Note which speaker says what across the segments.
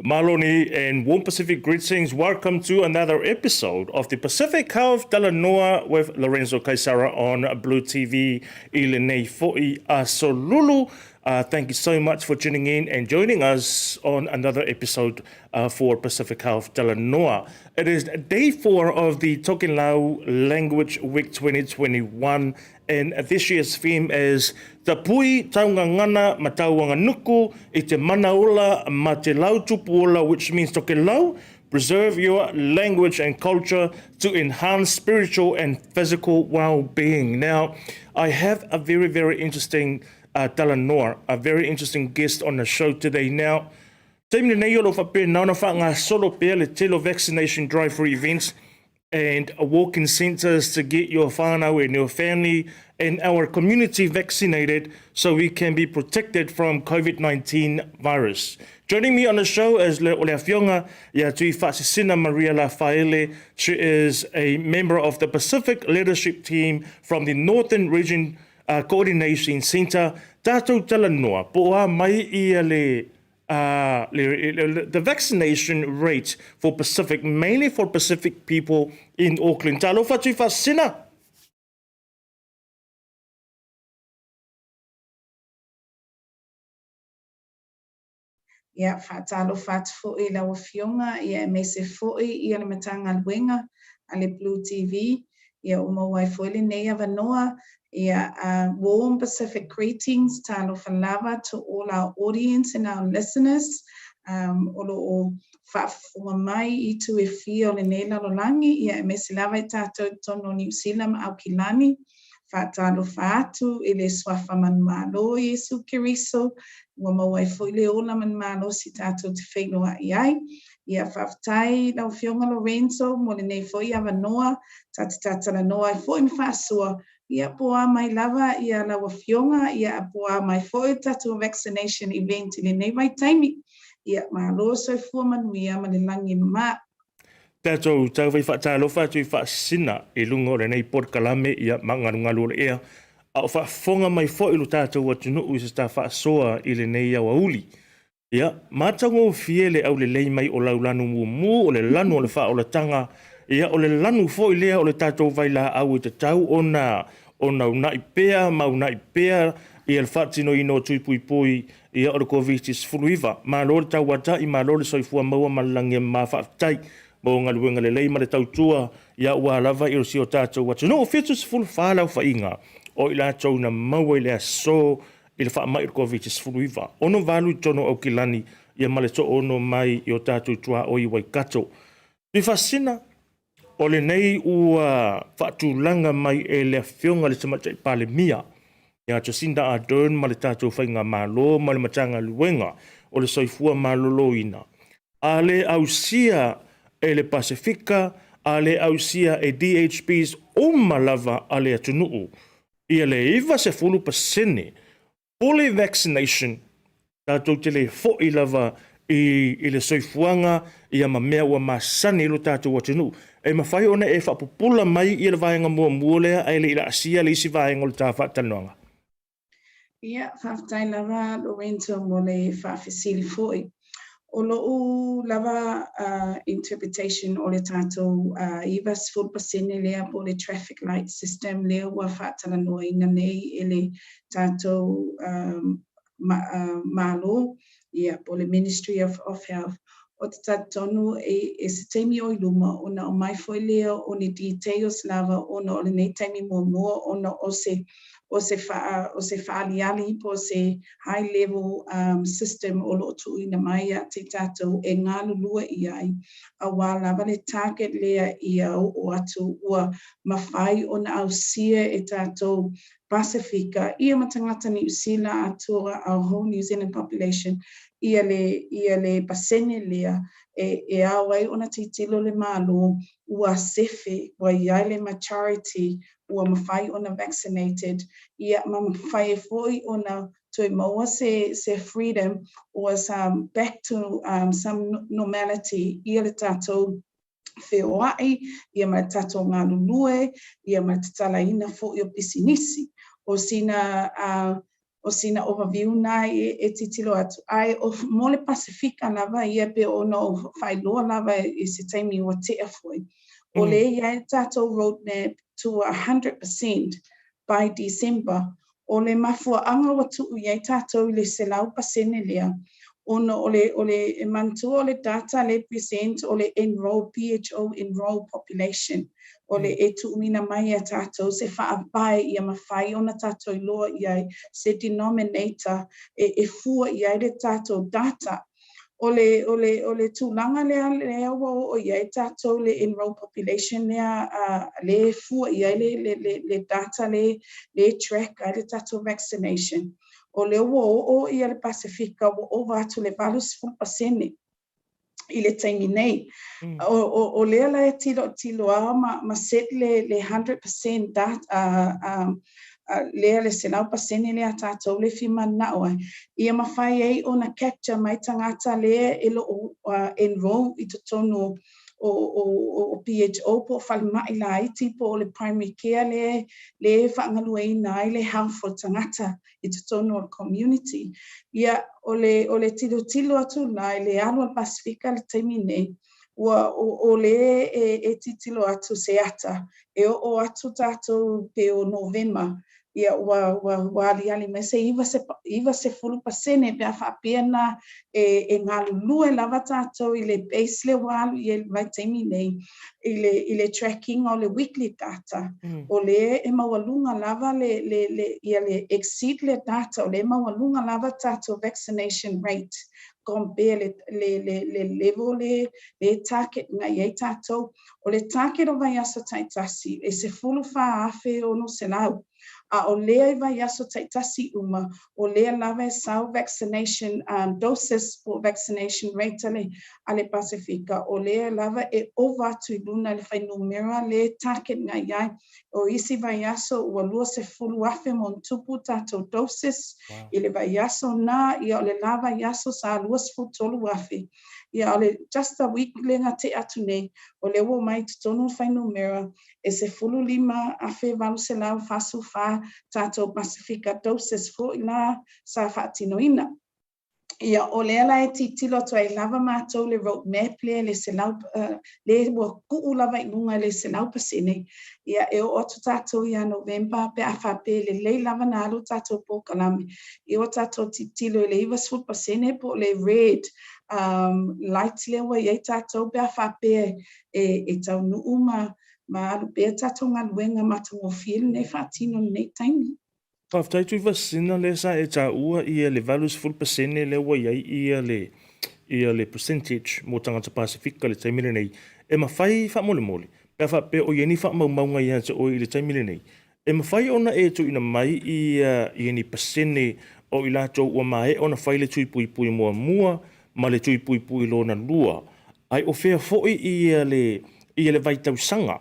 Speaker 1: Maloni and warm Pacific greetings. Welcome to another episode of the Pacific Health Talanoa with Lorenzo Kaisara on Blue TV i lenei fo'i aso lulu. Uh, thank you so much for tuning in and joining us on another episode uh, for Pacific Health Talanoa. It is day four of the Tokelau Language Week 2021 and this year's theme is Tapui Taungangana ma Tauanganuku i te mana ola ma te lau tupu ola, which means Tokelau, preserve your language and culture to enhance spiritual and physical well-being. Now, I have a very, very interesting uh, talanoa, a very interesting guest on the show today. Now, taimi lenei o lo faapena ona faagasolo pea le tele o vaccination drive-through events and walk-in centres to get your whānau and your family and our community vaccinated so we can be protected from COVID-19 virus. Joining me on the show is le, o le afioga ia Tui Faasisina Maria Lafaele. She is a member of the Pacific Leadership Team from the Northern Region uh, Coordination Centre. Tātou talanoa, po o a mai ia le uh, the vaccination rate for Pacific, mainly for Pacific people in Auckland. Talofa Tui Faasisina!
Speaker 2: Ia, faatalofa atu foi i lau Afioga, ia aemaise foi ia le Matagaluega a le Blue TV, ia ua maua ai foi lenei avanoa, ia uh, warm Pacific greetings, talofa lava to all our audience and our listeners, um, o lo o faafofoga mai i itu e fia o lenei lalolagi, ia aemaise lava i tātou i totonu o Niu Sila ma Aukilani, Faatalofa atu i le Suafa Manumalo o Iesu Keriso, ua maua ai foi le ola ma le malosi tatou te feiloai ai. Ia, faafetai lau Afioga Lorenzo mo lenei foi avanoa, ta te tatalanoa ai foi ma faasoa, ia po a mai lava ia lau Afioga, ia po a mai foi le tatou vaccination event i lenei vaitaimi. Ia, malo soifua manuia ma le lagi e mama.
Speaker 1: Tatou taufai faatalofa atu i faasina i luga o lenei polokalame ia magalugalu o le ea, a o faafofoga mai foi lo tatou atunuu i se ta faasoa i lenei aoauli. Ia, matagofie le aulelei mai o lau lanu mumu, o le lanu o le faaolataga, ia o le lanu foi lea o le tatou vailaau e tatau ona ona una'i pea ma una'i pea ia le faatinoina o tui puipui ia o le Koviti-19. Malo le tauata'i, malo le soifua maua ma le lagi e mama faafetai mo galuega lelei ma le tautua ia aua lava i si o tatou atunuu. 74 le aofaiga o i latou na maua i le aso i le faamai o le Koviti-19. 68 i totonu o Aukilani ia ma le 6 mai i o tatou tuaoi i Waikato. Tuifaasisina, O lenei ua faatulaga mai e le Afioga i le Tamaitai Palemia ia Jacinda Ardern ma le tatou Faigamalo ma le Matagaluega o le Soifua Maloloina, a le ausia e le Pasefika, a le ausia e DHBs uma lava a le atunuu ia le 90% Fully vaccination, tatou te le fo'i lava i, i le soifuaga ia ma mea ua masani i lo tatou atunuu. E mafai ona e faapupula mai ia le vaega muamua lea ae le i laasia le isi vaega o le ta faatalanoaga.
Speaker 2: Ia, faafetai lava Lorenzo mo le faafesili foi. O lo'u lava interpretation o le tatou 90% lea po o le traffic light system lea ua faatalanoaina nei e le tatou Malo, ia, po o le Ministry of of Health, ou te talitonu e se taimi o i luma ona aumai foi lea o ni details lava ona o lenei taimi muamua ona o se o se faa, o se faaaliali po o se high level um, system o lo o tuuina mai ia te tatou e galulue i ai, auā lava le target lea ia oo atu ua mafai ona ausia e tatou Pasifika ia ma tagata Niu Sila atoa, our whole New Zealand population, ia le, ia le pasene lea e, e ao ai ona tilotilo le Malo ua sefe, ua i ai le majority ua mafai ona vaccinated, ia ma mafai ai foi ona toe maua se, se freedom or some back to um, some normality ia le tatou feoai, ia ma le tatou galulue, ia ma le tatalaina foi o pisinisi. O sina uh, O sina overview na e tilotilo atu. Ae o mo le Pasefika lava ia pe ona o faailoa lava i se taimi ua tea foi. O le i ai tatou roadmap to 100% by December. O le mafuaaga ua tuu i ai tatou i le 100% lea, ona o le e manatua o le data le present o le enroll PHO enroll population o le e tuuina mai ia tatou se faavae ia mafai ona tatou iloa i ai se denominator e fua i ai le tatou data. O le tulaga lea ua oo i ai tatou le enroll population lea, le fua i ai le data le track ai le tatou vaccination. O lea ua oo ia le Pasefika ua ova atu le 80% i le taimi nei. O lea la e tilotilo ma set le 100% data, lea le 100% lea tatou le fia mananao ai. Ia mafai ai ona capture mai tagata lea e lo o enroll i totonu o PHO po o falemai laiti po o le primary care le faagalueina ai le health o tagata i totonu o le community. Ia, o le tilotilo atu la i le alu al Pasifika le taimi nei, ua o le e titilo atu se ata, e oo atu tatou pe o Novema, ia ua aliali mai se 90% pe a faapea na e galulue lava tatou i le base le ua alu i le vaitaimi nei i le tracking o le weekly data. O le e maualuga lava le ia le exceed le data, o le maualuga lava tatou vaccination rate compare le level le target na i ai tatou. O le target o vaiaso taitasi e 14,600, a o lea i vaiaso taitasi uma o lea lava e sau vaccination doses po vaccination rate ale Pasifika, o lea lava e ova atu i luna le fuainumera le target na i ai. O isi vaiaso ua 20,000 ma ona tupu tatou doses. I le vaiaso na, ia o le la vaiaso sa 23,000. Ia o le just a week le na te atu nei, o lea ua mai totonu le fuainumera e 15,844 tatou Pasifika doses foi la sa faatinoina. Ia, o lea la e tilotilo atu ai lava matou le roadmap lea le 100, le ua tuu lava i luga i le 100%. Ia, e oo atu tatou ia November pe a faapea lelei lava na alu tatou polokalame. Ia, ua tatou tilotilo i le 90% po o le red light lea ua i ai tatou pe a faapea e taunuu ma alu pea tatou galuega matagofie lenei faatino lenei taimi.
Speaker 1: Faafetai Tuivasina lea sa e taua ia le 80% lea ua i ai ia le percentage mo tagata Pasifika i le taimi lenei. E mafai faamolemole, pe a faapea o i ai ni faamaumauga ia te oe i le taimi lenei, e mafai ona e tuuina mai ia ni pasene o i latou ua maea ona fai le tui puipui muamua ma le tui puipui lona lua, ai o fea foi ia le vaitausaga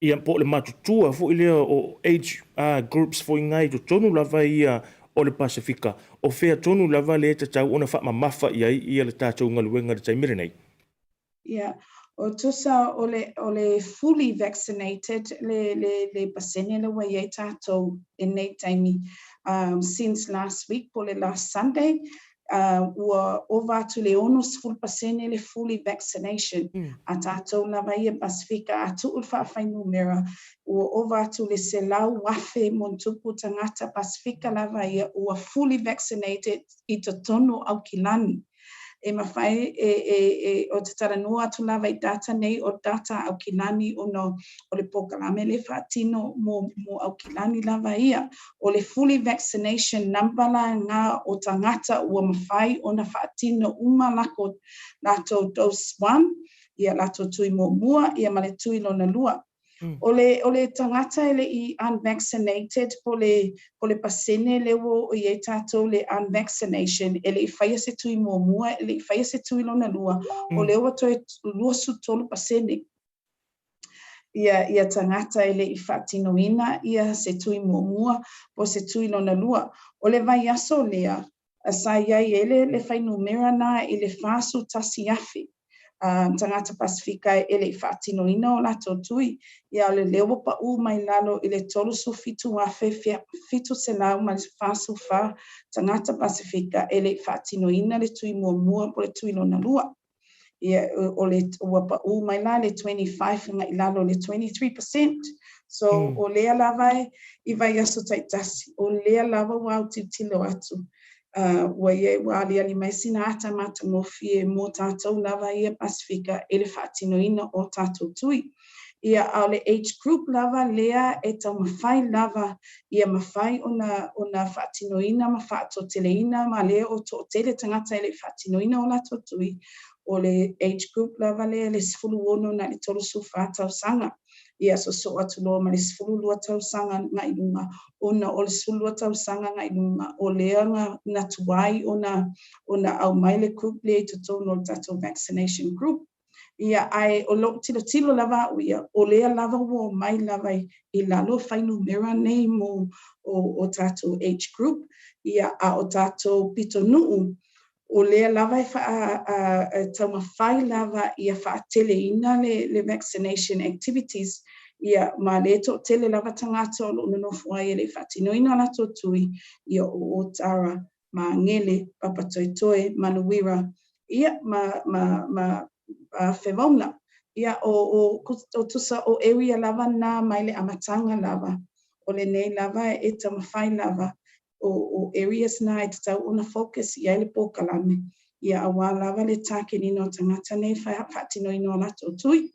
Speaker 1: ia po o le matutua foi lea o age groups foi ngai totonu lava ia o le Pasifika, o fea tonu lava le tatau ona faamamafa i ai ia le tatou galuega i le taimi lenei?
Speaker 2: Ia, o tusa o le fully vaccinated le pasene le ua i ai tatou i nei taimi, since last week po le last Sunday, ua ova atu le 60% le fully vaccination a tatou lava ia Pasifika. A tuu le faafuainumera, ua ova atu le 100,000 ma ona tupu tagata Pasifika lava ia ua fully vaccinated i totonu Aukilani. E mafai e o te talanoa atu lava i data nei o data Aukilani ona o le polokalame le faatino mo Aukilani lava ia. O le fully vaccination number la ngā o tagata ua mafai ona faatino uma lako latou dose 1, ia latou tui muamua, ia ma le tui lona lua. O le tagata e le i unvaccinated po le pasene le ua oo i ai tatou le unvaccination e le i faia se tui muamua, e le i faia se tui lona lua, o lea ua toe 23% ia tagata e le i faatinoina ia se tui muamua po se tui lona lua. O le vaiaso lea, sa i ai e le fuainumera na i le 41,000. Tagata Pasefika e le i faatinoina o latou tui, ia o le lea ua paʻū mai lalo i le 37,744 tagata Pasefika e le i faatinoina le tui muamua po o le tui lona lua. Ia, o le, ua paʻū mai la le 25 agai i lalo i le 23%. So, o lea lava e i vaiaso taitasi, o lea lava ua autilotilo atu ua i ai, ua aliali mai sina ata matagofie mo tatou lava ia Pasefika i le faatinoina o tatou tui. Ia, a o le age group lava lea e taumafai lava ia mafai ona faatinoina ma faatoateleina, ma lea o toatele tagata e le i faatinoina o latou tui, o le age group lava lea le 16 agai i le 34 tausaga. Ia soosoo atu loa ma le 12 tausaga agai i luga, ona o le 12 tausaga agai i luga o lea na tuai ona aumai le group lea i totonu o le tatou vaccination group. Ia, ae o lou tilotilo lava au ia, o lea lava ua omai lava i lalo fuainumera nei mo o tatou age group. Ia, a o tatou pitonuu, o lea lava e taumafai lava ia faateleina le vaccination activities. Ia, ma lea toatele lava tagata o lo o nonofo ai e le i faatinoina latou tui, ia o Otara, Magele, Papatoetoe, Manuira, ia ma Fevauna. Ia, o tusa o area lava na mai le amataga lava o lenei lava e taumafai lava o areas na e tatau ona focus i ai le polokalame, ia auā lava le takenina o tagata nei faatinoina o latou tui.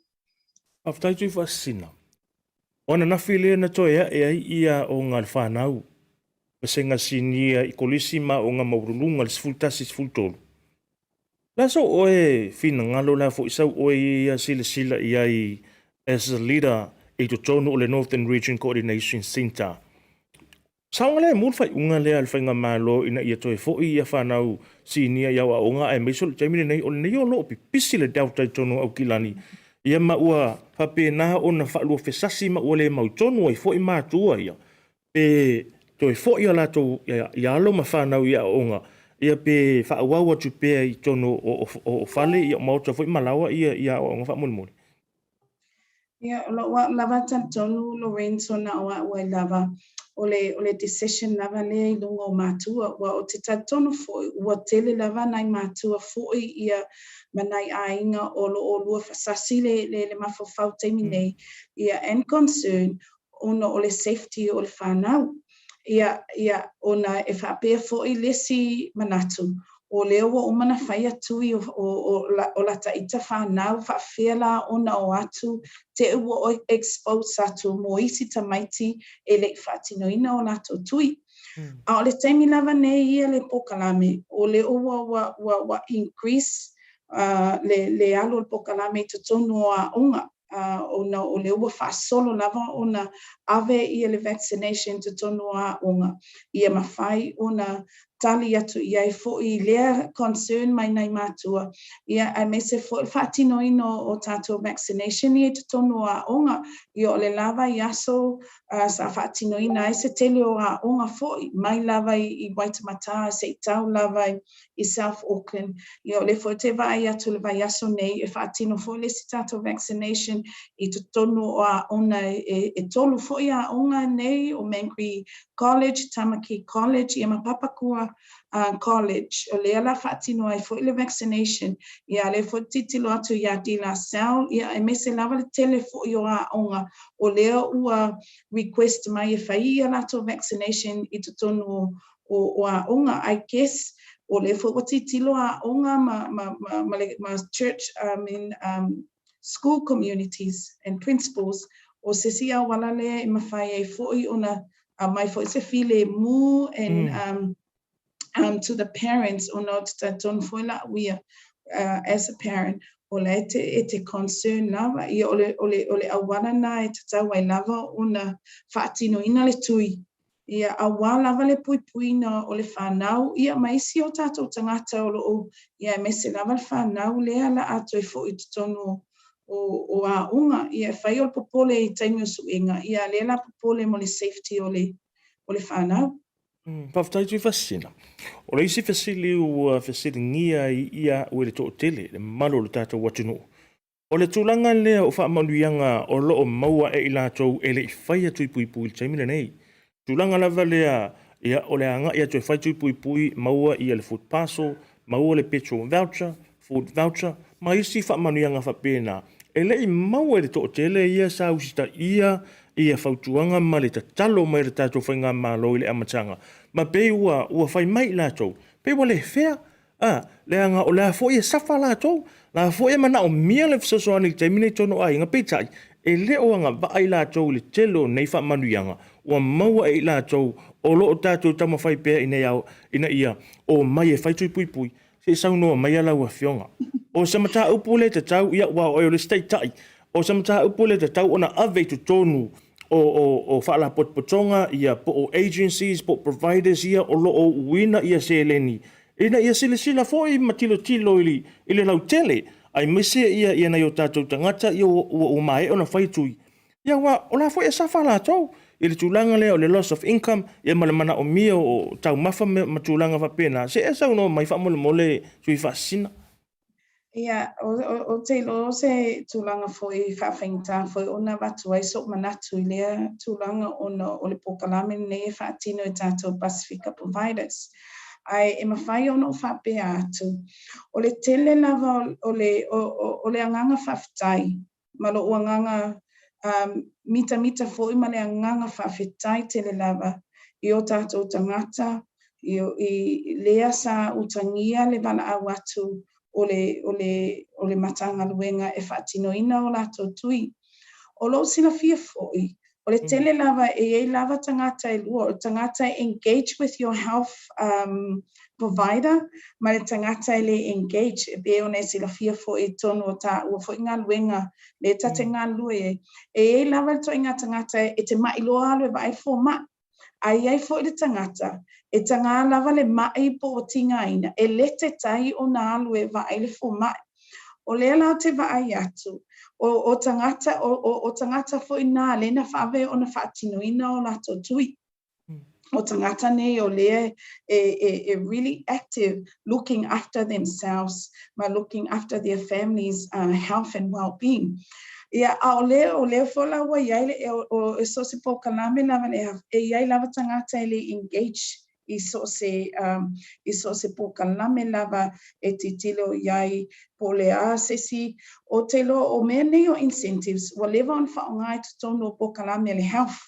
Speaker 1: Faafetai Tuifaasisina. O ananafi lea na toe ae ai ia aoga a le fanau, vasega sinia i kolisi ma aoga maualuluga le 11 13. Le a sou oe finagalo, le a foi sau oe ia silasila i ai as a leader i totonu o le Northern Region Coordination Centre? Saogalemu le faaiuga lea a le faigamalo ina ia toe foi ia fanau sinia i aoaoga, aemaise o le taimi lenei o lenei o lo o pipisi le Delta i totonu o Aukilani, ia ma ua faapena ona faaluafesasi ma ua le mautonu ai foi matua ia pe toe foi a latou ia alo ma fanau i aoaoga, ia pe faaauau atu pea i totonu o fale ia o maota foi ma laoa ia aoaoga faamolemole?
Speaker 2: Ia, o lou au lava talitonu, Lorenzo, na o au ai lava, o le decision lava lea i luga o matua, ua o te talitonu foi ua tele lava nai matua foi ia ma nai aiga o lo o lua fasasi le mafaufau taimi nei, ia, and concern ona o le safety o le fanau. Ia, ona e faapea foi lesi manatu, o lea ua uma na fai tui o lata ita fanau, faafefea la ona o atu te ua expose atu mo isi tamaiti e le i faatinoina o latou tui. A o le taimi lava nei ia le polokalame, o lea ua increase le alu o le polokalame i totonu o aoga, ona o lea ua faasolo lava ona ave ia le vaccination totonu o aoga, ia mafai ona tali atu i ai foi lea concern mai nai matua, ia aemaise foi le faatinoina o tatou vaccination ia i totonu o aoga. Ia, o le lava i aso sa faatinoina ai se tele o aoga foi mai lava i Waitematā seia tau lava i South Auckland. Ia, o lea foi te vaai atu le vaiaso nei e faatino foi le isi tatou vaccination i totonu o aoga e tolu foi aoga nei, o Mangere College, Tamaki College, ia ma Papakura College. O lea la faatino ai foi le vaccination. Ia, lea foi tilotilo atu ia De La Salle, ia aemaise lava le tele foi o aoga o lea ua request mai e fai ia latou vaccination i totonu o aoga. I guess o lea foi ua tilotilo aoga ma church, I mean, school communities and principals, o se isi auala lea e mafai ai foi ona aumai foi se filemu and to the parents, ona o te talitonu foi la au ia, as a parent, o la e te concern lava. Ia, o le auala na e tatau ai lava ona faatinoina le tui, ia auā lava le puipuina o le fanau, ia ma isi o tatou tagata o lo o, ia aemaise lava le fanau lea la a toe foi i totonu o aoga. Ia, e fai o le popole i taimi o suiga, ia lea la popole mo le safety o le fanau.
Speaker 1: Faafetai Tuifaasisina. O le isi fesili ua fesiligia ai ia au e le toatele, le mamalu o le tatou atunuu, o le tulaga lea o faamanuiaga o lo o maua e i latou e le i faia tui puipui i le taimi lenei. Tulaga lava lea, ia, o le agai atu e fai tui puipui, maua ia le food parcel, maua le petrol voucher, food voucher, ma isi faamanuiaga faapena, e le i maua e le toatele ia sa usitaia ia fautuaga ma le tatalo mai a le tatou faigamalo i le amataga, ma pei ua ua fai mai i latou, pei ua le fea, a, leaga o la foi e safa latou, la foi e manaomia le fesoasoani i le taimi nei i totonu o aiga, peitai, e le o agavaa i latou i le tele o nei faamanuiaga ua maua e i latou o lo o tatou taumafai pea ina ia omai e fai tui puipui. Se i saunoa maia lau Afioga. O se mataupu lea e tatau, ia aua o oe o le isi taitai, o se mataupu lea e tatau ona ave i totonu o faalapotopotoga ia po o agencies po o providers ia o lo o uuina ia seleni ina ia silasila foi ma tilotilo i le lautele, aemaise ia nai o tatou tagata ia ua maea ona fai tui, ia aua o la foi e suffer latou i le tulaga lea o le loss of income ia ma le manaomia o taumafa ma tulaga faapena. Se i e saunoa mai faamolemole Tuifaasisina.
Speaker 2: Ia, ou te iloa o se tulaga foi faafaigata foi ona avatu ai sou manatu i lea tulaga ona o le polokalame lenei e faatino e tatou Pasifika Providers. Ae e mafai ona ou faapea atu, o le tele lava o le, o le agaga faafetai ma lou agaga mitamita foi ma le agaga faafetai tele lava i o tatou tagata i lea sa utagia le valaau atu o le, o le, o le Matagaluega e faatinoina o latou tui. O lou silafia foi, o le tele lava e i ai lava tagata e lua, o le tagata e engage with your health provider ma le tagata e le engage, e pei ona e silafia foi i totonu o taua foi galuega lea ta te galulue ai. E i ai lava le ituaiga tagata e te ma'i loa alu e vaai le fomai, a i ai foi le tagata e taga lava le ma'i po o tigaina, e lete tai ona alu e vaai le fomai. O lea la ou te vaai atu, o, o tagata, o, o, o tagata foi nā lea na faavea ona faatinoina o latou tui. O tagata nei o lea e, e, e really active looking after themselves ma looking after their families health and well-being. Ia, a o lea, o lea foi la ua i ai le, o, o, so o se polokalame lava le, e i ai lava tagata e le engage i so o se, um, i so o se polokalame lava e tilotilo i ai po o le a se isi. Ou te iloa o mea nei o incentives ua leva ona faaaoga i totonu o polokalame a le health,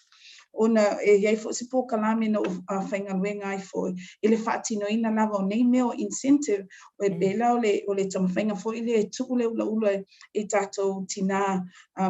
Speaker 2: ona e i ai foi se polokalame na ou faigaluega ai foi i le faatinoina lava o nei mea o incentive, e pei la o le, o le taumafaiga foi lea e tuu le ulaula i tatou tinā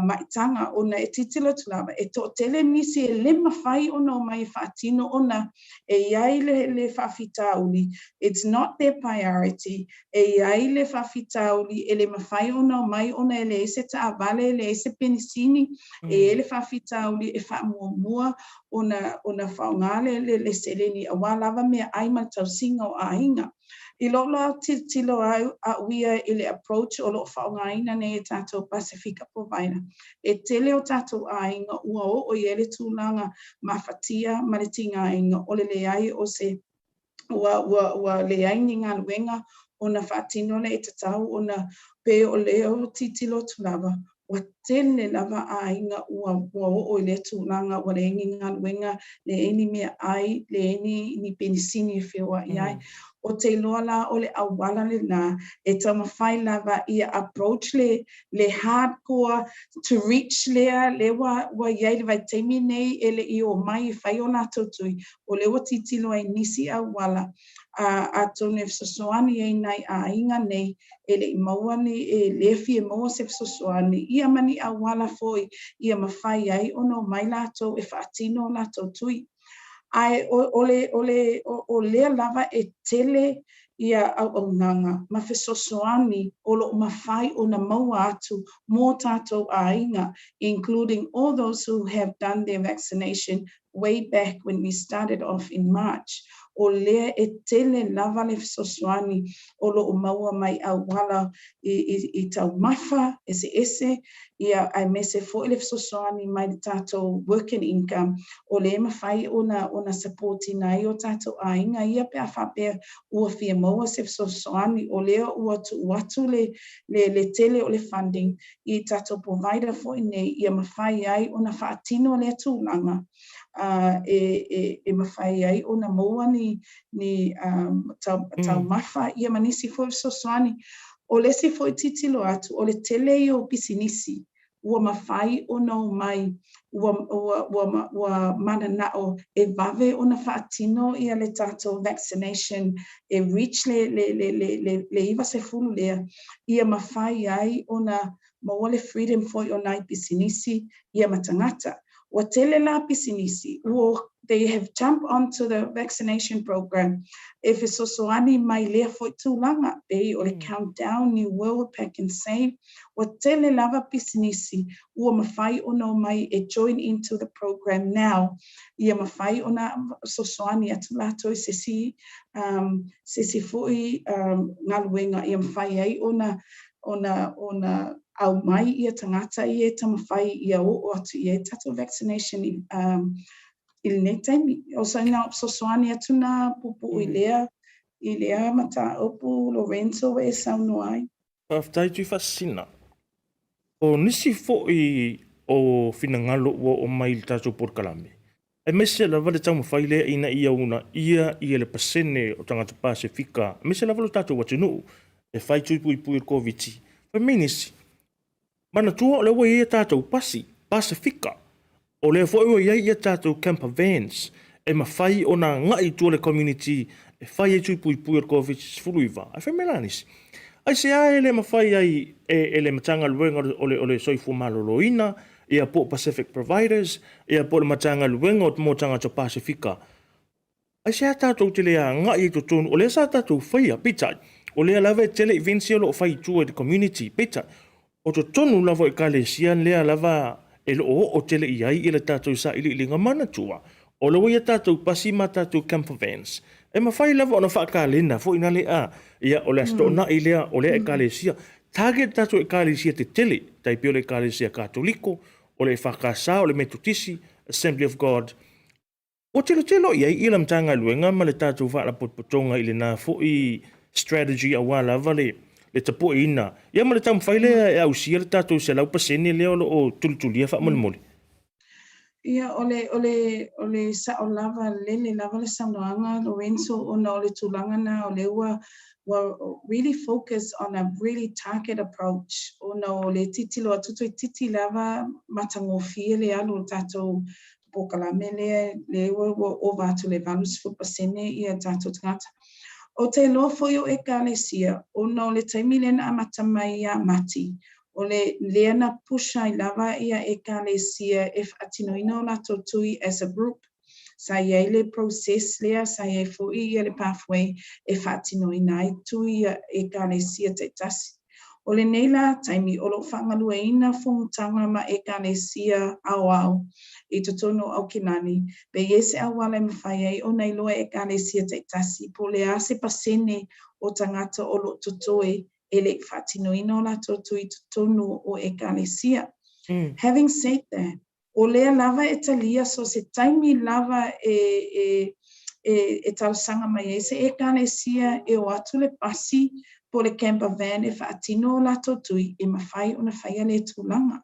Speaker 2: maitaga, ona e tilotilo atu lava e toatele nisi e le mafai ona omai e faatino ona e i ai le, le faafitauli, it's not their priority. E i ai le faafitauli e le mafai ona omai ona e leai se taavale, e leai se penisini, e i ai le faafitauli e faamuamua ona, ona faaaoga le, le, le seleni aua lava meaai ma le tausiga o aiga. I lou la tilotilo au a'u ia i le approach o lo o faaaogaina nei e tatou Pasifika Provider, e tele o tatou aiga ua oo i ai le tulaga mafatia ma le tigaina o le leai o se ua, ua, ua leai ni galuega ona faatino lea e tatau ona pei o lea ua tilotilo atu lava ua tele lava aiga ua, ua oo i lea tulaga ua leai ni galuega, leai ni meaai, leai ni, ni penisini e feoai ai. Ou te iloa la o le auala lena e taumafai lava ia approach le, le hardcore to reach lea, lea ua, ua i ai le vaitaimi nei e le i omai e fai o latou tui, o lea ua tilotilo ai i nisi auala, atonu e fesoasoani ai nai aiga nei e le i maua ni, e le fia maua se fesoasoani, ia ma ni auala foi ia mafai ai ona omai latou e faatino o latou tui. Ae o, o le, o le, o, o lea lava e tele ia auaunaga ma fesoasoani o lo o mafai ona maua atu mō tātou aiga, including all those who have done their vaccination. way back when we started off in March, o lea e tele lava le fesoasoani o lo o maua mai auala i taumafa eseese, ia, aemaise foi le fesoasoani mai le tatou Work and Income, o lea e mafai ona support ina ai o tatou aiga ia pe a faapea ua fia maua se fesoasoani. O lea ua tuu atu le tele o le funding i tatou provider foi nei ia mafai ai ona faatino lea tulaga e mafai ai ona maua ni taumafa ia ma nisi foi fesoasoani. O le isi foi tilotilo atu, o le tele ia o pisinisi ua mafai ona omai ua mananao e vave ona faatino ia le tatou vaccination e reach le 90 lea, ia mafai ai ona maua le freedom foi o nai pisinisi ia ma tagata. Ua tele la pisinisi ua they have jumped onto the vaccination program e fesoasoani mai lea foi tulaga, pei o le Countdown, New World, Pack and Save. Ua tele lava pisinisi ua mafai ona omai e join into the program now ia mafai ona fesoasoani atu latou i se isi foi galuega ia mafai ai ona aumai ia tagata ia e taumafai ia oo atu i ai tatou vaccination i lenei taimi. O sina fesoasoani atu na puupuu i lea mataupu, Lorenzo, e saunoa ai.
Speaker 1: Faafetai, Tuifaasisina. O nisi foi o finagalo ua oo mai i le tatou polokalame, aemaise lava le taumafai lea ina ia uunaia ia le pasene o tagata Pasefika, aemaise lava lo tatou atunuu e fai tui puipui o le Koviti. Fai mai nisi, manatua o lea ua i ai a tatou pasi Pasefika, o lea foi ua i ai ia tatou camper vans e mafai ona agai i tua le community e fai ai tui puipui o le Koviti-19. Ae fai mai la nisi, aisea e le mafai ai e le Matagaluega o le Soifua Maloloina ia po o Pacific Providers ia po o le Matagaluega mo tagata Pasefika, aisea tatou te le agai i totonu? O lea sa tatou faia, peitai o lea lava e tele events ia o lo o fai i tua i le community, peitai o totonu lava o ekalesia lea lava e lo o oo tele i ai ia le tatou sailiiliga. Manatua o lea ua ia tatou pasi ma tatou camper vans e mafai lava ona faakalena foi na lea ia o le Aso Toonai lea o lea ekalesia target tatou ekalesia tetele, tai pei o le Ekalesia Katoliko, o le EFKS, o le Metotisi, Assembly of God. Ua tilotilo i ai ia le Matagaluega ma le tatou Faalapotopotoga i lena foi strategy aua lava le tapueina ia ma le taumafai lea e ausia le tatou 100% lea o lo o tulitulia faamolemole?
Speaker 2: Ia, o le sao lava, lele lava le saunoaga, Lorenzo, ona o le tulaga na o lea ua really focus on a really target approach, ona o le tilotilo atu toeitiiti lava matagofie le alu o le tatou polokalame lea ua ova atu le 80% ia tatou tagata. O te iloa foi o ekalesia, ona o le taimi lea na amata mai ia Mati, o le lea na push ai lava ia ekalesia e faatinoina o latou tui as a group. Sa i ai le process lea, sa i ai foi ia le pathway e faatinoina ai tui ia ekalesia taitasi. O lenei la taimi o lo o faagalueina fonotaga ma ekalesia aoao i totonu o Aukilani, pe i ai se auala e mafai ai ona iloa e ekalesia taitasi po o le a se pasene o tagata o lo o totoe e le i faatinoina o latou tui i totonu o ekalesia. Having said that, o lea lava e talia so se taimi lava e talosaga mai ai se ekalesia e o atu le pasi po o le camper van e faatino o latou tui, e mafai ona faia lea tulaga.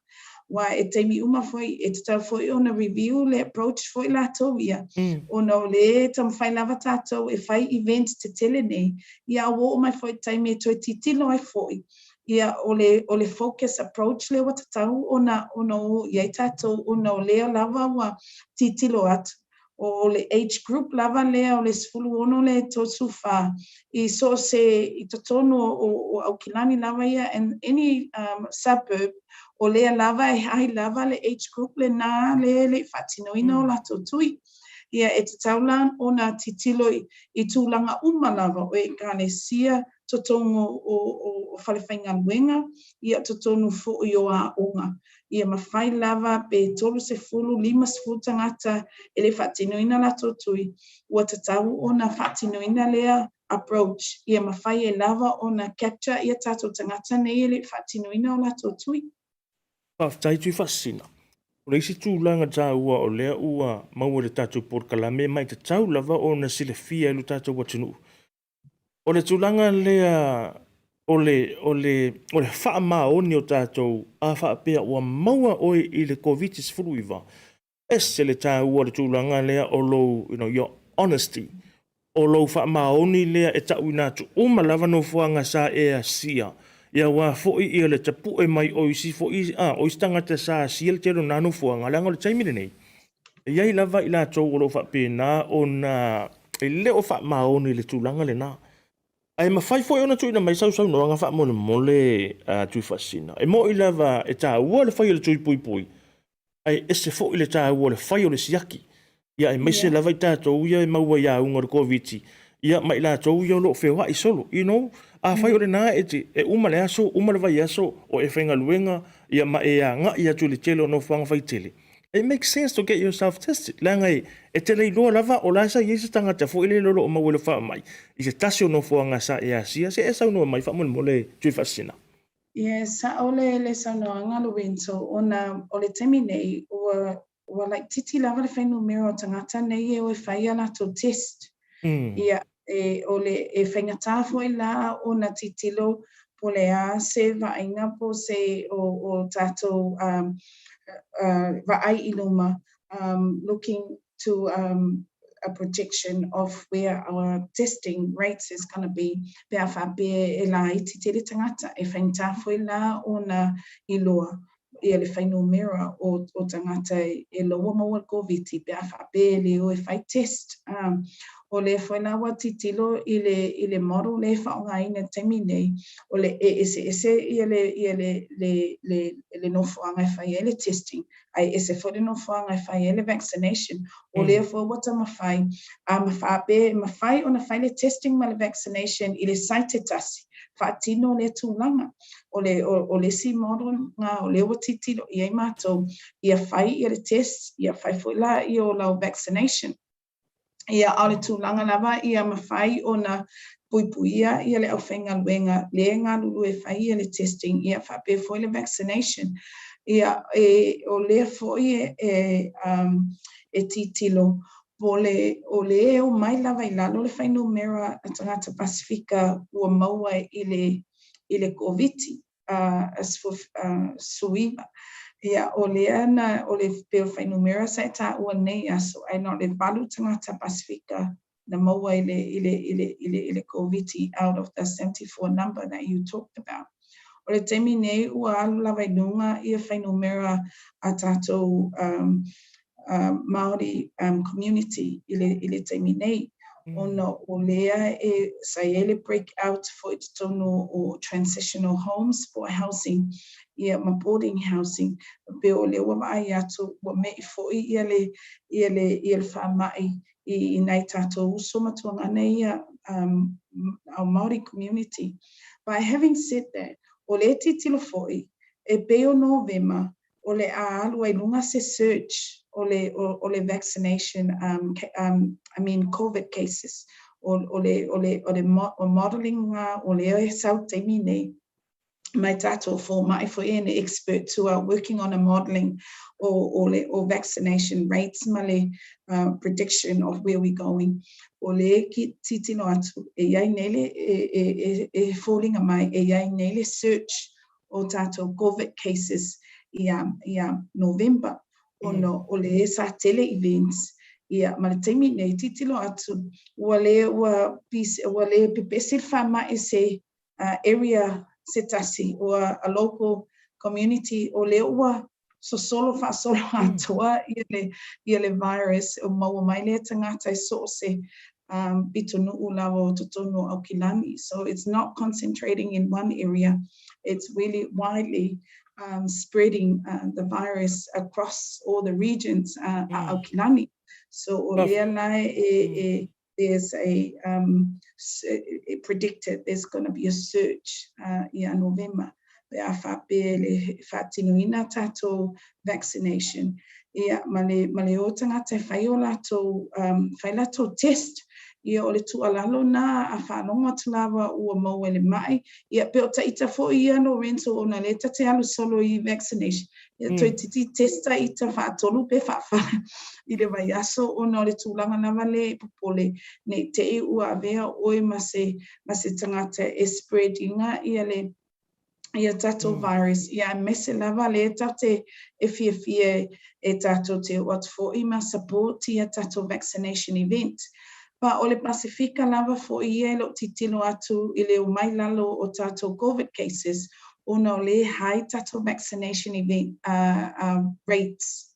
Speaker 2: Ua e taimi uma foi e tatau foi ona review le approach foi latou ia, ona o le taumafai lava tatou e fai event tetele nei, ia ua oo mai foi taimi e toe tilotilo ai foi ia o le focus approach lea ua tatau ona o i ai tatou, ona o lea lava ua tilotilo atu o le age group lava lea o le 16 le 34 i so se i totonu o Aukilani lava ia and any suburb, o lea lava e high lava le age group lena le le faatinoina o latou tui. Ia, e tatau la ona tilotilo i tulaga uma lava o ekalesia, totonu o falefaigaluega, ia totonu foi o aoga. Ia mafai lava pe 30, 50 tagata e le faatinoina latou tui, ua tatau ona faatinoina lea approach, ia mafai ai lava ona capture ia tatou tagata nei e le faatinoina o latou tui.
Speaker 1: Faafetai Tuifaasisina. O le isi tulaga taua o lea ua maua i le tatou polokalame ma e tatau lava ona silafia e lo tatou atunuu, o le tulaga lea o le faamaoni o tatou a faapea ua maua oe i le Koviti-19, ese le taua o le tulaga lea o lou, your honesty, o lou faamaoni lea e tauina atu uma lava nofoaga sa e asia, ia aua foi ia le tapue mai o isi foi o isi tagata sa asia le tele o na nofoaga, leaga o le taimi lenei, e i ai lava i latou o lo o faapena ona e le o faamaoni i le tulaga lena. Ae mafai foi ona tuuina mai sausaunoaga faamolemole Tuifaasisina. E moni lava e taua le fai o le tui puipui, ae ese foi le taua o le fai o le siaki. Ia aemaise lava i tatou ia e maua i auga o le Koviti, ia ma i latou ia o lo o feoai solo. Afai o lena e te, e uma le aso, uma le vaiaso o e faigaluega, ia ma e agai atu i le tele o nofoaga faitele, it makes sense to get yourself tested. Leaga e te le iloa lava o la sa i ai se tagata foi lele o lo o maua i le faamai, i se tasi o nofoaga sa e asia, se e saunoa mai faamolemole Tuifaasisina.
Speaker 2: Ia, sa'o le saunoaga Lorenzo, ona o le taimi nei ua laitiiti lava le fuainumera o tagata nei e o e fai a latou test. Ia, e, o le, e faigata foi la ona tilotilo po o le a se vaaiga po o se o tatou vaai i luma, looking to a projection of where our testing rates is going to be pe a faapea e laiti tele tagata, e faigata foi la ona iloa ia le fuainumera o tagata e loa maua le Koviti pe a faapea e le o e fai test. O lea foi la ua tilotilo i le model lea e faaaogaina i le taimi nei, o le e eseese ia le nofoaga e fai ai le testing, ae ese foi le nofoaga e fai ai le vaccination. O lea foi ua taumafai, a ma faapea e mafai ona fai le testing ma le vaccination i le site e tasi, faatino lea tulaga. O le isi model nga o lea ua tilotilo i ai matou, ia fai ia le test, ia fai foi la ia o lau vaccination. Ia, a o le tulaga lava ia mafai ona puipuia ia le aufaigaluega le galulue e fai ia le testing, ia faapea foi le vaccination. Ia, e, o lea foi e tilotilo po le, o le e o mai lava i lalo le fuainumera a tagata Pasifika ua maua i le Koviti 19. Ia, o lea na, o le pei o fuainumera sa e taua nei aso, ae na o le 8 tagata Pasifika na maua i le Koviti out of the 74 number that you talked about. O le taimi nei ua alu lava i luga ia fuainumera a tatou Māori community i le taimi nei. Ona o lea e sa i ai le breakout foi totonu o transitional homes for housing, ia ma boarding housing, pe o lea ua vaai atu ua mei foi ia le faamai i nai tatou uso ma tuagana ia our Māori community. But having said that, o lea tilotilo foi, e pei o Novema, o le a alu ai luga se surge o le vaccination, I mean COVID cases, o le modeling nga o lea e sau taimi nei mai tatou fomai foi and experts who are working on a modeling o le o vaccination rates ma le prediction of where we're going. O le ki tilotilo atu e iai nei le e foliga mai e iai nei le surge o tatou COVID cases ia November, ona o le sa tele events ia ma le taimi nei tilotilo atu ua le ua ua le pepesi le faamai se area se tasi o a local community, o lea ua sosolo faasolo atoa ia le virus o maua mai lea tagata e so o se pitonuu lava o totonu o Aukilani. So it's not concentrating in one area, it's really widely spreading the virus across all the regions a Aukilani. So o lea la e e there's a um predicted there's gonna be a surge ia Novema pe a faapea e le faatinoina tatou vaccination ia ma le ma le o tagata e fai o latou um fai latou test ia o le tuualalo na a faalogo atu lava ua maua i le mai ia pe o taita foi ia Lorenzo ona lea ta te alu solo i vaccination ia toeitiiti test ita faatolu pe faafa i le vaiaso ona o le tulaga lava lea e popole ne i te i ua avea oe ma se ma se tagata e spread ina ia le ia tatou virus ia aemaise lava lea tatou te e fiafia e tatou te oo atu foi ma support ia tatou vaccination event. Ma o le Pasefika lava foi ia e le o tilotilo atu i le omai lalo o tatou Covid cases ona o lea e high tatou vaccination event rates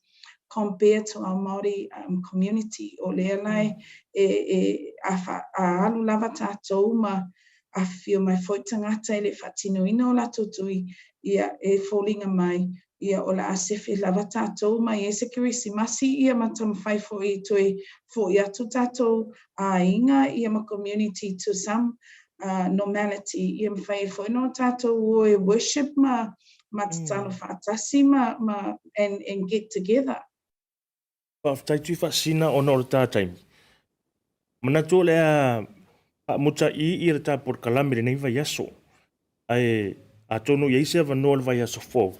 Speaker 2: compared to our Māori community. O lea la e e a a alu lava tatou ma afifio mai foi tagata e le i faatinoina o latou tui, ia e foliga mai ia o le a sefe lava tatou mai ai se Kerisimasi ia ma taumafai foi e toe foi atu tatou aiga ia ma community to some normality ia mafai ai foi ona tatou o e worship ma ma tatalo faatasi ma ma and and get together.
Speaker 1: Faafetai Tuifaasina ona o le ta taimi. Manatu o le a faamuta i i le ta polokalame i lenei vaiaso. Ae atonu i ai se avanoa i le vaiaso fou,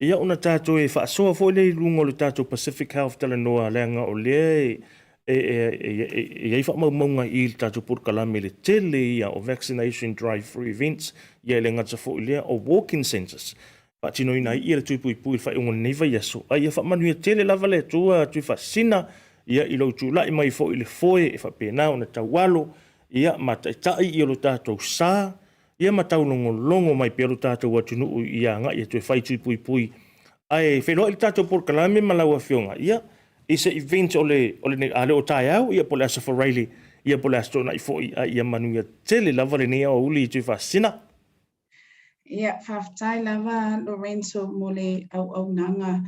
Speaker 1: ia ona tatou e faasoa foi lea i luga o le tatou Pacific Health Talanoa leaga o lea e e e i ai faamaumauga i le tatou polokalame i le tele ia o vaccination drive through events, ia e le gata foi i lea o walk-in centres. Faatinoina ai ia le tui puipui i le faaiuga o lenei vaiaso, a ia faamanuia tele lava le Atua Tuifaasisina ia i lou tulai mai foi i le foe e faapena ona taualo ia ma taitai ia lo tatou sa ia ma taulogologo mai pea lo tatou atunuu ia agai atu e fai tui puipui. Ae feiloai le tatou polokalame ma lau Afioga ia i se event o le o le a le o taeao ia po o le Aso Faraile ia po o le Aso Toonai foi, a ia manuia tele lava lenei aoauli Tuifaasisina.
Speaker 2: Ia, faafetai lava Lorenzo mo le auaunaga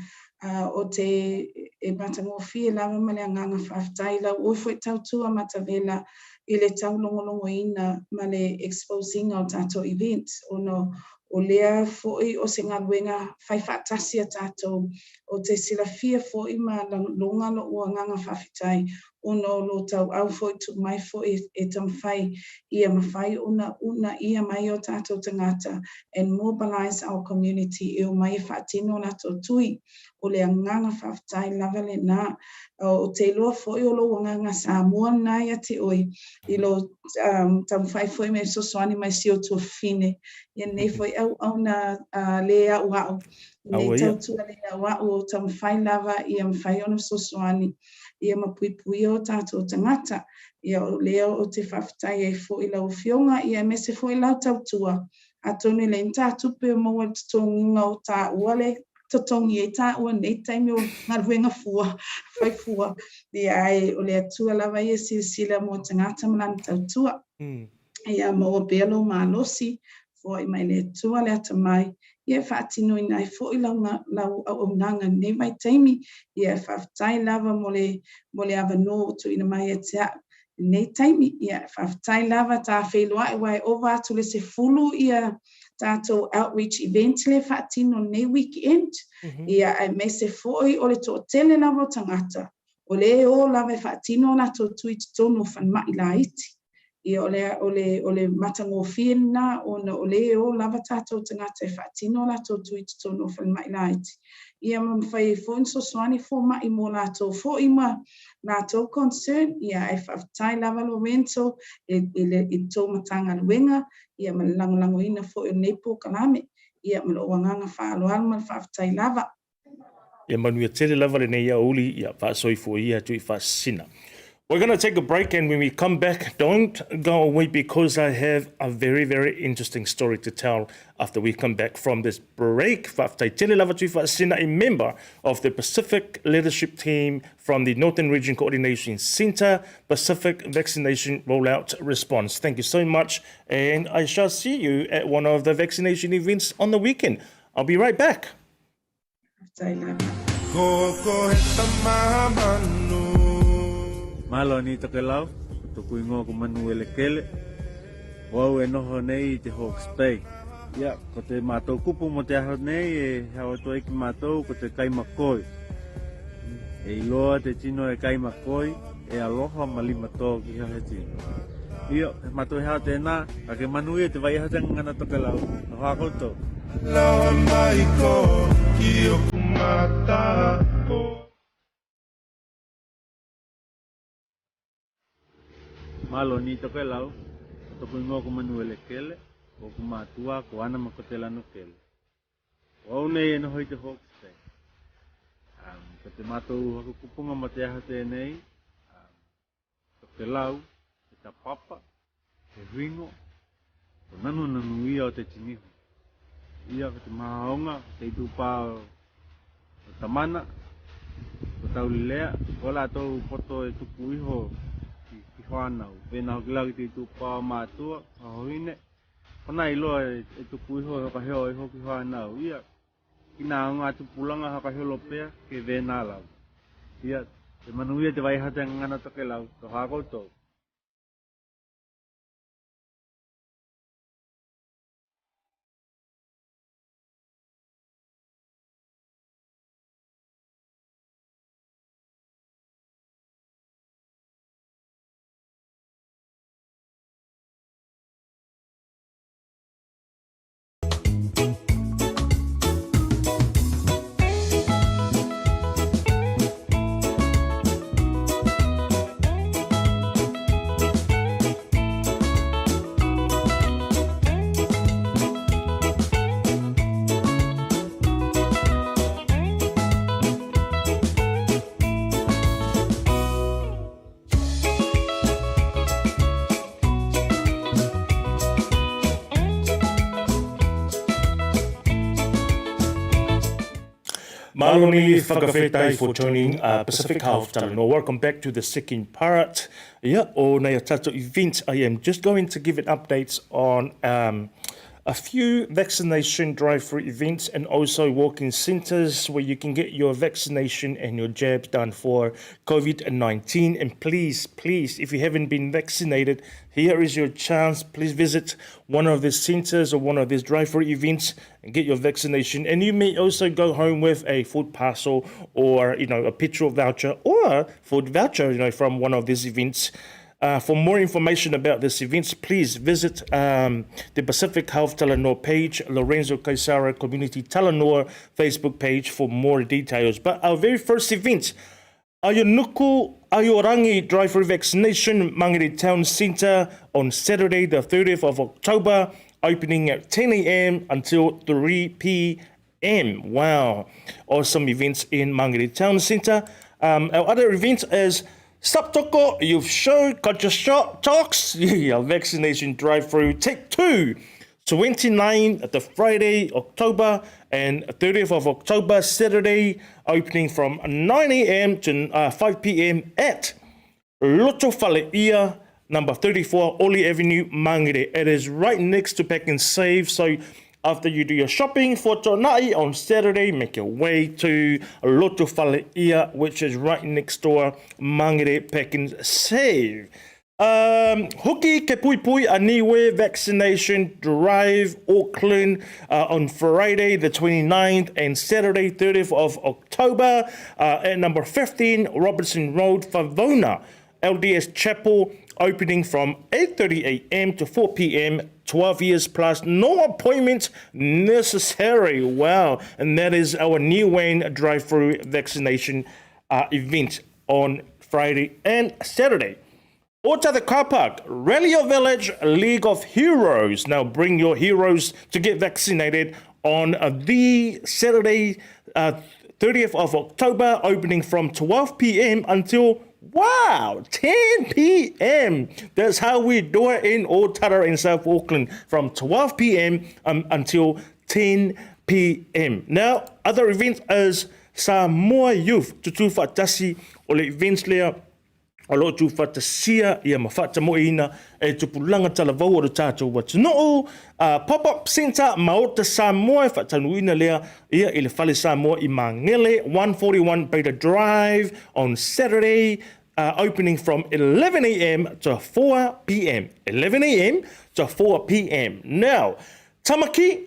Speaker 2: o te e matagofie lava ma le agaga faafetai lau oe foi tautua matavela i le taulogologoina ma le expose ina o tatou event ona o lea foi o se galuega fai faatasi a tatou o te silafia foi ma loga lou agaga faafetai ona o lo tauau foi tuu mai foi e taumafai ia mafai ona uunaia mai o tatou tagata and mobilize our community e omai e faatino latou tui. O le agaga faafetai lava lena. Ou te iloa foi o lou agaga Samoa lena ia te oe i lou taumafai foi me fesoasoani mai si ou tuafafine i lenei foi auauna le auau, lenei tautua le auau o taumafai lava ia mafai ona fesoasoani ia ma puipuia o tatou tagata. Ia o lea ou te faafetai ai foi i lau Afioga, ia aemaise foi lau tautua, atonu e leai ni tā tupe o maua i le totogiga o tāua le totogi ai tāua nei taimi o galuega fua, fai fua, ia ae o le Atua lava ia e silasila mo tagata ma lana tautua. Ia maua pea lou malosi, foai mai le Atua le atamai, ia e faatinoina ai foi lau, lau auaunaga i lenei vaitaimi. Ia e faafetai lava mo le, mo le avanoa ua tuuina mai ia te au i lenei taimi. Ia e faafetai lava ta feiloai aua e ova atu le 10 ia tatou outreach event lea e faatino lenei weekend. Ia aemaise foi o le toatele lava o tagata o lea e o lava e faatino a latou tui i totonu o falemai laiti. Ia o le, o le, o le matagofie lena ona o lea e o lava tatou tagata e faatino a latou tui i totonu o falemai laiti. Ia ma mafai ai foi ona fesoasoani fomai mo latou foi ma latou concern. Ia ae faafetai lava Lorenzo i, i, le, i le tou Matagaluega ia ma le lagolagoina foi o lenei polokalame. Ia ma lou agaga faaaloalo ma le faafetai lava.
Speaker 1: Ia manuia tele lava lenei aoauli, ia faasoifua ia Tuifaasisina. We're going to take a break and when we come back, don't go away because I have a very, very interesting story to tell after we come back from this break. Faafetai tele lava Tuifaasisina, a member of the Pacific Leadership Team from the Northern Region Coordination Centre, Pacific Vaccination Rollout Response. Thank you so much and I shall see you at one of the vaccination events on the weekend. I'll be right back.
Speaker 2: Faafetai lava.
Speaker 3: Ko ko he tama manu. Malo ani Tokelau, ko toku ingoa ko Manuele Kele. Ko au e noho nei i te Hawke's Bay. Ia, ko te mātou kupu mo te aho nei e hao atu ai ki mātou ko te kai makoi. E iloa te tino e kai makoi, e aloha ma lima tō ki hea he tino. Ia, he mātou hea tēnā, ka ke manuia te vai aho te ngana Tokelau, noho a koutou. Aloha mai ko
Speaker 1: ki oku mata ko.
Speaker 3: Malo ni Tokelau, ko toku ingoa ko Manuele Kele, ko oku mātua ko Ana ma ko Te Lano Kele. Ko au nei e noho i te Hawke's Bay. Um, ko te mātou whakakupunga ma te aha tēnei, um, Tokelau, he tapapa, he huingo, ko nanunanu ia o te tinihu. Ia ko te mahaonga, ko te itupā o Tamana, ko Taulilea, ko lātou poto e tuku iho ki, ki whānau. Pēnā hoki lau ki te itupā o mātua, o Hohine, kona i loa e, e tuku iho e whakaheo iho ki whānau. Ia, ki nā o ngā tupulanga whakahelo pea, ke vēnā lau. Ia, te manuia te waiha te ngana tokelau, toha koutou. Maloni whakawhetai for joining uh, Pacific Health Talanoa. Welcome back to the second part. Yeah, o nei a tātou event. I am just going to give an updates on um, a few vaccination drive-through events and also walk-in centres where you can get your vaccination and your jabs done for COVID-19. And please, please, if you haven't been vaccinated, here is your chance. Please visit one of these centres or one of these drive-through events and get your vaccination. And you may also go home with a food parcel or, you know, a petrol voucher or food voucher, you know, from one of these events. Uh, for more information about this event, please visit um, the Pacific Health Talanoa page, Lorenzo Kaisara Community Talanoa Facebook page for more details. But our very first event, Ayonuku Ayorangi Drive-Through Vaccination, Mangere Town Centre on Saturday the 30th of October, opening at 10 a.m. until 3 p.m. Wow, awesome events in Mangere Town Centre. Um, our other event is Stop you've shown, got your shot, talks, yeah, vaccination drive-through, take two. 29 the Friday, October, and 30th of October, Saturday, opening from 9 a.m. to uh, 5 p.m. at Loto Faleia, number 34, Oli Avenue, Mangere. It is right next to Pack and Save, so after you do your shopping for tonight on Saturday, make your way to Loto Faleia, which is right next door, Mangere Pack and Save. Um, hoki ke pui pui a Niue vaccination drive Auckland uh, on Friday the 29th and Saturday 30th of October uh, at number 15 Robertson Road, Favona. LDS Chapel opening from 8.30am to 4pm, 12 years plus, no appointment necessary. Wow. And that is our New Wayne drive-through vaccination uh, event on Friday and Saturday. Ota the car park, Rally Your Village, League of Heroes. Now bring your heroes to get vaccinated on uh, the Saturday, uh, 30th of October, opening from 12 p.m. until Wow, 10 p.m. That's how we do it in Otara in South Auckland from 12 p.m. Um, until 10 p.m. Now, other events is Samoa Youth Tutu Fatasi o le events lea o lo tuufaatasia ia ma faatamoeina e tupulaga talavou o le tatou atunuu, a Pop-up Centre Maota Samoa e faataunuuina lea ia i le Fale Samoa i Magele, 141 Beta Drive on Saturday,
Speaker 1: uh, opening from 11 a.m. to 4 p.m. 11 a.m. to 4 p.m. Now, Tamaki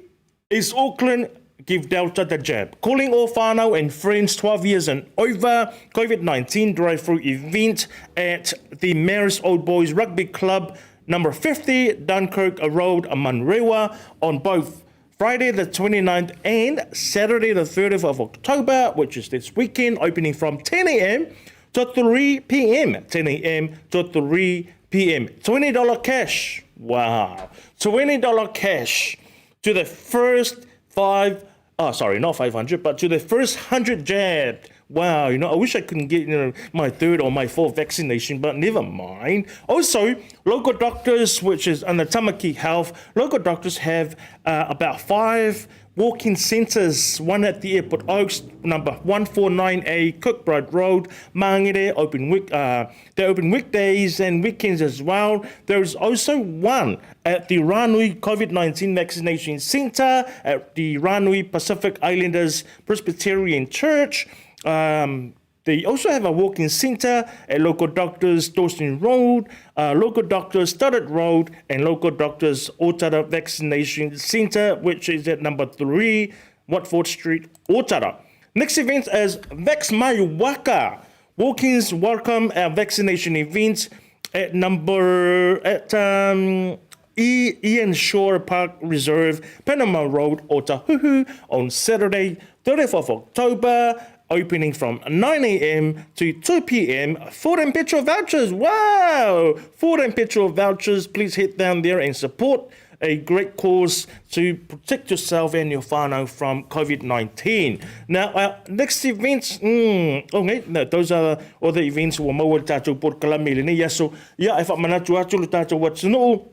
Speaker 1: is Auckland give Delta the jab. Calling all whānau and friends 12 years and over, COVID-19 drive-through event at the Marist Old Boys Rugby Club, number 50, Dunkirk Road, Manurewa, on both Friday the 29th and Saturday the 30th of October, which is this weekend, opening from 10 a.m. to 3 p.m. 10 a.m. to 3 p.m. $20 cash. Wow. $20 cash to the first five, oh, sorry, not 500, but to the first 100 jabbed. Wow, you know, I wish I couldn't get, you know, my third or my fourth vaccination, but never mind. Also, local doctors, which is under Tamaki Health, local doctors have uh, about five walk-in centres, one at the Airport Oaks, number 149A Kirkbride Road, Mangere, open week, uh, they open weekdays and weekends as well. There's also one at the Ranui COVID-19 Vaccination Centre at the Ranui Pacific Islanders Presbyterian Church. Um, they also have a walk-in centre at local doctors Dawson Road, uh, local doctors Studdard Road, and local doctors Otara Vaccination Centre, which is at number 3 Watford Street, Otara. Next event is Vax My Waka. Walk-ins welcome our vaccination event at number at um, E. Ian Shore Park Reserve, Panama Road, Otahuhu on Saturday, 30th of October, opening from 9 a.m. to 2 p.m. Food and petrol vouchers. Wow! Food and petrol vouchers. Please head down there and support a great cause to protect yourself and your whānau from COVID-19. Now, our next events, mm, okay, no, those are all the events ua maua le tātou porokalame i lenei aso. Ia, e whaamanatu atu le tātou atunuu,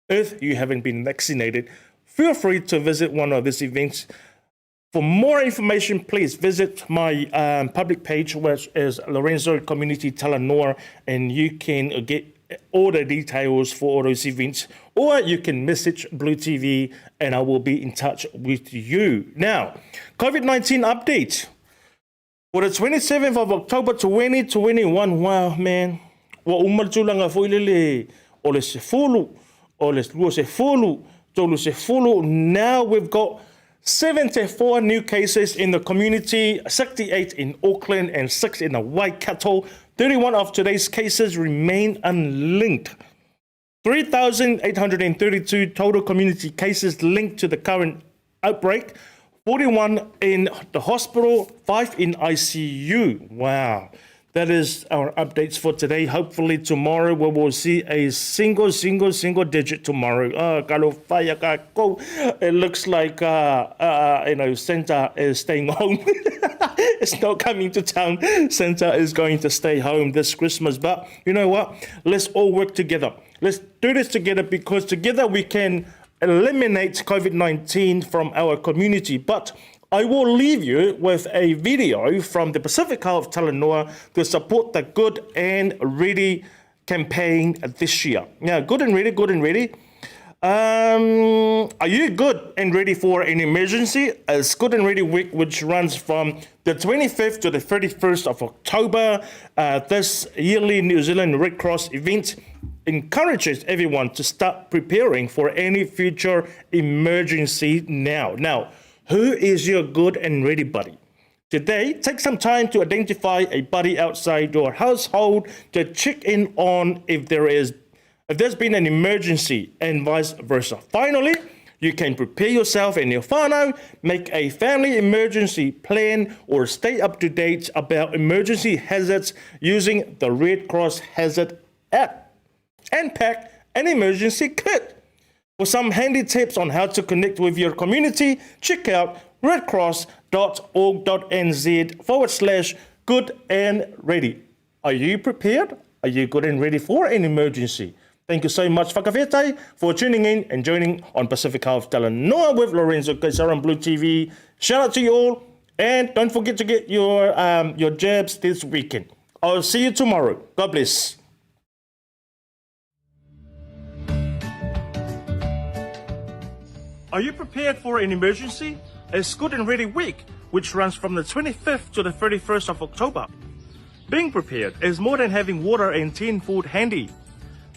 Speaker 1: if you haven't been vaccinated, feel free to visit one of these events. For more information, please visit my um, public page, which is Lorenzo Community Talanoa, and you can get all the details for all those events, or you can message BluTV and I will be in touch with you. Now, COVID 19 update. For the 27th of October 2021, wow, man. Ua uma le tulaga foi lele o le sefulu, o le lua sefulu, tolu sefulu. Now we've got 74 new cases in the community, 68 in Auckland and 6 in the Waikato. 31 of today's cases remain unlinked. 3,832 total community cases linked to the current outbreak, 41 in the hospital, 5 in ICU. Wow. That is our updates for today. Hopefully tomorrow we will see a single, single, single digit tomorrow. Oh, it looks like uh, uh, you know Santa is staying home. it's not coming to town. Santa is going to stay home this Christmas. But you know what? Let's all work together. Let's do this together because together we can eliminate COVID 19 from our community. But I will leave you with a video from the Pacific Health Talanoa to support the Good and Ready campaign this year. Now, Good and Ready, Good and Ready. Um, are you good and ready for an emergency? It's Good and Ready Week, which runs from the 25th to the 31st of October. Uh, this yearly New Zealand Red Cross event encourages everyone to start preparing for any future emergency now. Now, who is your good and ready buddy? Today, take some time to identify a buddy outside your household to check in on if there is if there's been an emergency and vice versa. Finally, you can prepare yourself and your whānau, make a family emergency plan, or stay up to date about emergency hazards using the Red Cross Hazard app. And pack an emergency kit. For some handy tips on how to connect with your community, check out redcross.org.nz forward slash good and ready. Are you prepared? Are you good and ready for an emergency? Thank you so much, Whakawhetai, for tuning in and joining on Pacific Health Talanoa with Lorenzo Kaisar on BluTV. Shout out to you all, and don't forget to get your, um, your jabs this weekend. I'll see you tomorrow. God bless. Are you prepared for an emergency? It's Good and Ready Week, which runs from the 25th to the 31st of October. Being prepared is more than having water and tin food handy.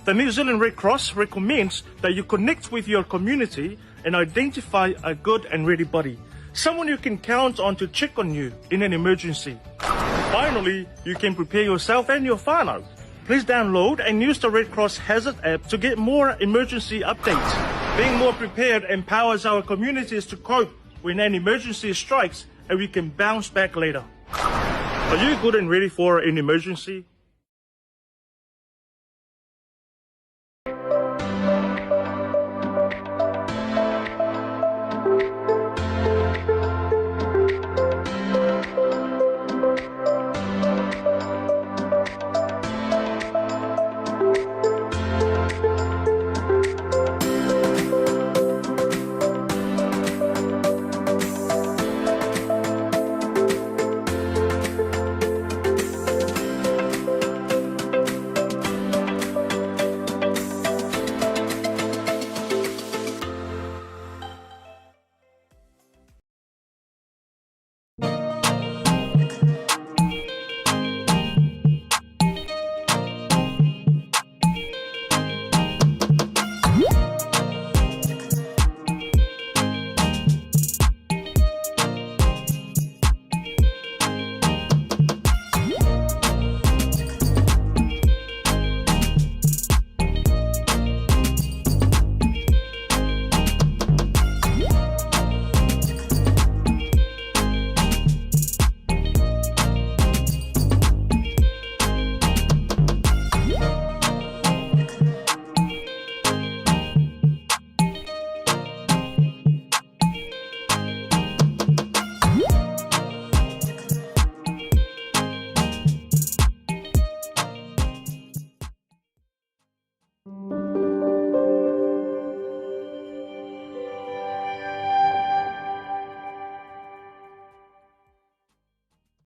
Speaker 1: The New Zealand Red Cross recommends that you connect with your community and identify a good and ready buddy, someone you can count on to check on you in an emergency. Finally, you can prepare yourself and your whānau. Please download and use the Red Cross Hazard app to get more emergency updates. Being more prepared empowers our communities to cope when an emergency strikes and we can bounce back later. Are you good and ready for an emergency?